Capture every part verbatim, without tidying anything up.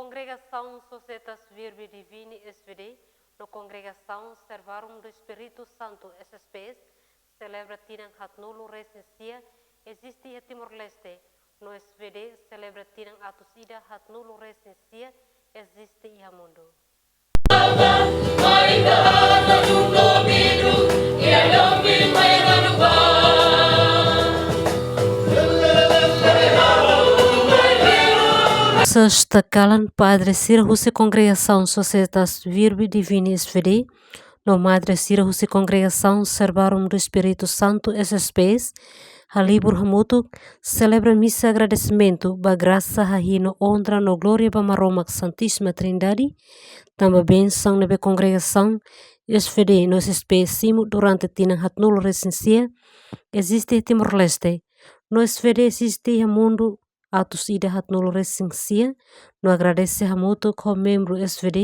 Kongregasaun Societas Virbi Divini S V D no Kongregasaun Servarum do Espírito Santo S S P S selebra tinan haatnulu resin sia eziste iha Timor-Leste, no S V D selebra tinan atus ida haatnulu resin sia eziste iha mundu. Sesta kalan, padre sira husi Kongregasaun Societas Virbi Divini S V D no madre sira husi Kongregasaun Servarum do Espírito Santo S S P S halibur hamutuk selebra misa agradesimentu ba grasa, hahi'i no onra no glória ba Maromak Santísima Trindade, tanba bensaun ne'ebé kongregasaun S V D no S S P S simu durante tinan haatnulu resin sia eziste iha Timor-Leste, no S V D eziste iha mundu atus ida haatnulu resin sia, no agradese hamutuk ho membru S V D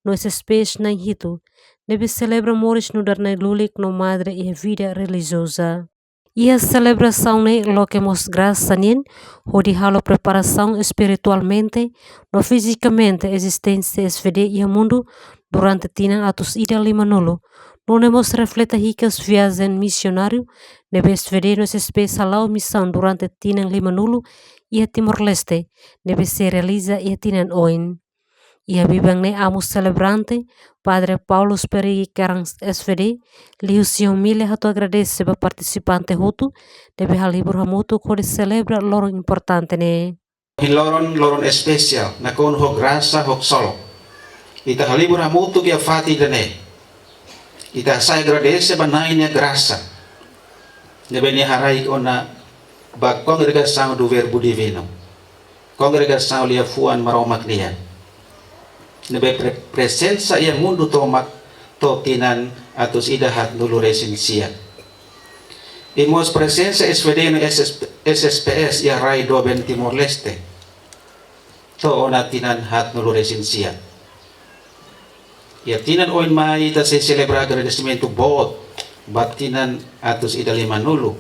no S S P S na'in hitu ne'ebé selebra moris nu'udar na'i-lulik no madre iha vida relijioza. Iha selebrasaun ne'e loke mós grasa nian hodi halo preparasaun espiritualmente no fizikamente ezisténsia S V D iha mundu durante tinan atus ida limanulu. Nune'e mós refleta hikas viajen misionáriu ne'ebé S V D no S S P S hala'o misaun durante tinan limanulu iha Timor-Leste, ne'ebé sei realiza iha tinan oin. Iha biban ne'e amu selebrante, Padre Paulus Perigi Karang S V D, liuhusi omilia hato'o agradese ba partisipante hotu ne'ebé halibur hamutuk hodi selebra loron importante ne'e. Ohin loron, loron espesiál, nakonu ho grasa, ho ksolok. Ita halibur hamutuk iha fatin ida-ne'e. Ita hasa'e agradese ba Na'i nia grasa ne'ebé Nia haraik ona ba kongregasaun do Verbo Divino, kongregasaun liafuan Maromak nian, ne'ebé pre-, prezensa iha mundu tomak to'o tinan atus ida haatnulu resin sia. I mós prezensa S V D no S S P, S S P S iha rai doben Timor-Leste to'o ona tinan haatnulu resin sia. Iha tinan oin mai ita sei selebra agradesimentu boot ba tinan atus ida limanulu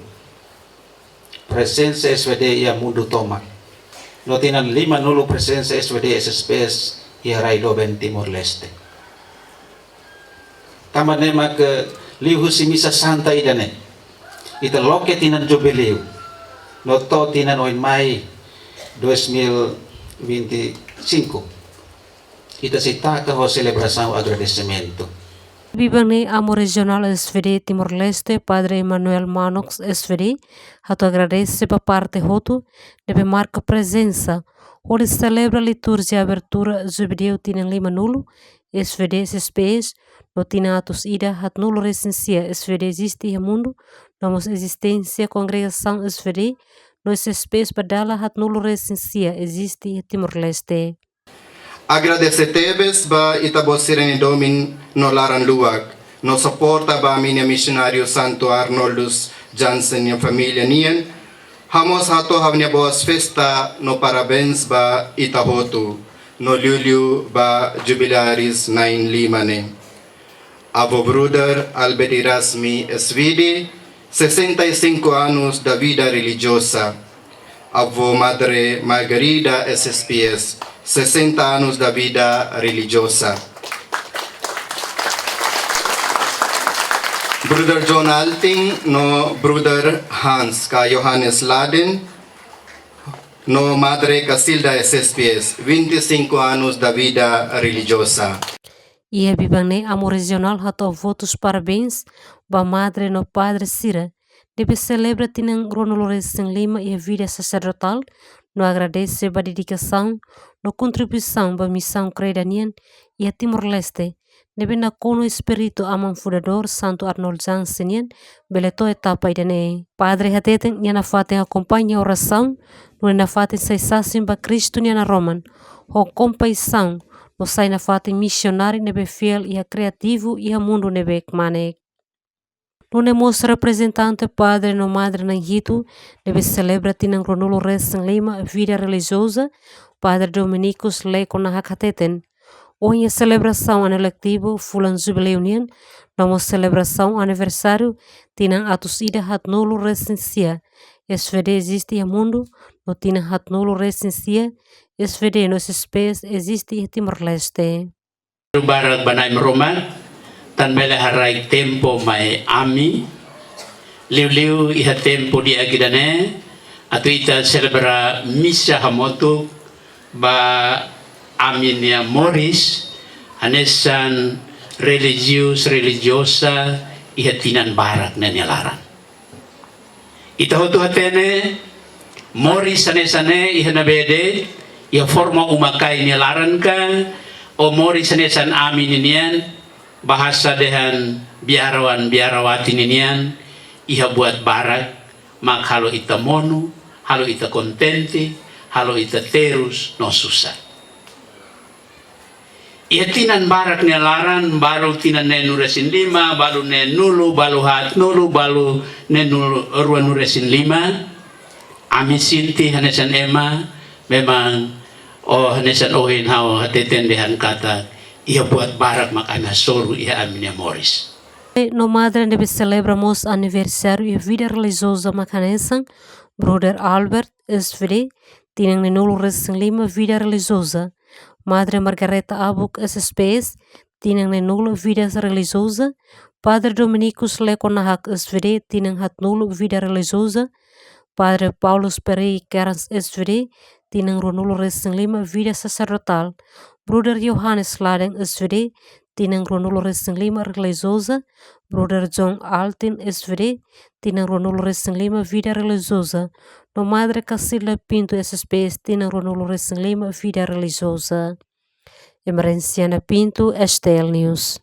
prezensa S V D iha mundu tomak, no tinan limanulu prezensa S V D S S P S iha rai doben Timor-Leste. Tanba ne'e mak liuhusi misa santa ida-ne'e, ita loke tinan jubileu no to'o tinan oin mai dois mil vinte e cinco, ita sei taka ho selebrasaun agradesimentu. Biban ne'e amu rejionál S V D Timor-Leste, Padre Emmanuel Manox S V D, hato'o agradese ba parte hotu ne'ebé marka prezensa hodi selebra liturjia abertura jubileu tinan limanulu S V D S S P S, no tinan atus ida haatnulu resin sia S V D eziste iha mundu, no mós ezisténsia kongregasaun S V D no S S P S ba dala haatnulu resin sia eziste iha Timor-Leste. Agradese tebes ba ita-boot sira-nia domin no laran-luak, no suporta ba ami-nia misionáriu Santu Arnoldus Jansen nia família nian. Ha'u mós hato'o ha'u-nia boas festa no parabéns ba ita hotu, no liuliu ba jubilaris na'in lima ne'e. Avó Bruder Albert Irasmi S V D, sessenta e cinco anos da vida religiosa. Avó Madre Margarida S S P S, sessenta anos da vida religiosa. Bruder John Altin no Bruder Hans ka Johannes Laden, no Madre Casilda S S P S, vinte e cinco anos da vida religiosa. Iha biban ne'e amu rejionál hato'o votus parabéns ba madre no padre sira ne'ebé selebra tinan ruanulu resin lima iha vida saserdotál, no agradese ba dedikasaun no kontribuisaun ba misaun kreda nian iha Timor-Leste, ne'ebé nakonu espíritu aman fundadór Santu Arnold Jansen nian bele to'o etapa ida-ne'e. Padre hateten nia nafatin akompaña orasaun, nune'e nafatin sai sasin ba Kristu nia naroman ho kompaixaun, no sai nafatin misionáriu ne'ebé fiél iha kreativu iha mundu ne'ebé kmanek. Nune'e mós reprezentante padre no madre na'in hitu ne'ebé selebra tinan ruanulu resin lima vida religiosa, Padre Dominicus Leco Nahak hateten, ohin iha selebrasaun anu letivu fulan jubileu nian, no mós selebrasaun aniversáriu tinan atus ida haatnulu resin sia S V D eziste iha mundu, no tinan haatnulu-resin-sia, S V D no S S P S eziste iha Timor-Leste. Barak ba Na'i Maromak, tan bele haraik tempu mai ami, liuliu iha tempu di'ak ida-ne'e, atu ita selebra misa hamutuk ba ami-nia moris, hanesan relijius relijioza iha tinan barak ne'e nia laran. Ita hotu hatene, moris hanesan ne'e iha ne'ebé de'it, iha forma uma-kain nia laran ka, ou moris hanesan ami ninian, bahasa dehan biarawan biarawati ninian, iha buat barak mak halo ita monu, halo ita kontente, halo ita terus no susar. Iha tinan barak nia laran, balu tinan neenulu-resin-lima, balu neenulu, balu haatnulu, balu neenulu, ruanulu-resin-lima, ami sente hanesan ema, memang, oh, hanesan ohin ha'u hateten dehan katak, iha buat barak mak ami hasoru iha ami-nia moris. No madre ne'ebé selebra mós aniversáriu iha vida relijioza mak hanesan, Brother Albert, S V D, tinan neenulu-resin-lima, vida relijioza. Madre Margareta Abuk, S S P S, tinan neenulu, vida relijioza. Padre Dominicus Leko Nahak, S V D, tinan haatnulu, vida relijioza. Padre Paulus Perry Kerans, S V D, tinan ruanulu-resin-lima, vida saserdotál. Brother Johannes Ladeng, S V D, tinan ruanulu-resin-lima, relijioza. Brother John Altin, S V D, tinan ruanulu-resin-lima, vida relijioza. No Madre Casilda Pinto, S S P S, tinan ruanulu-resin-lima, vida relijioza. Emerenciana Pinto, S T L News.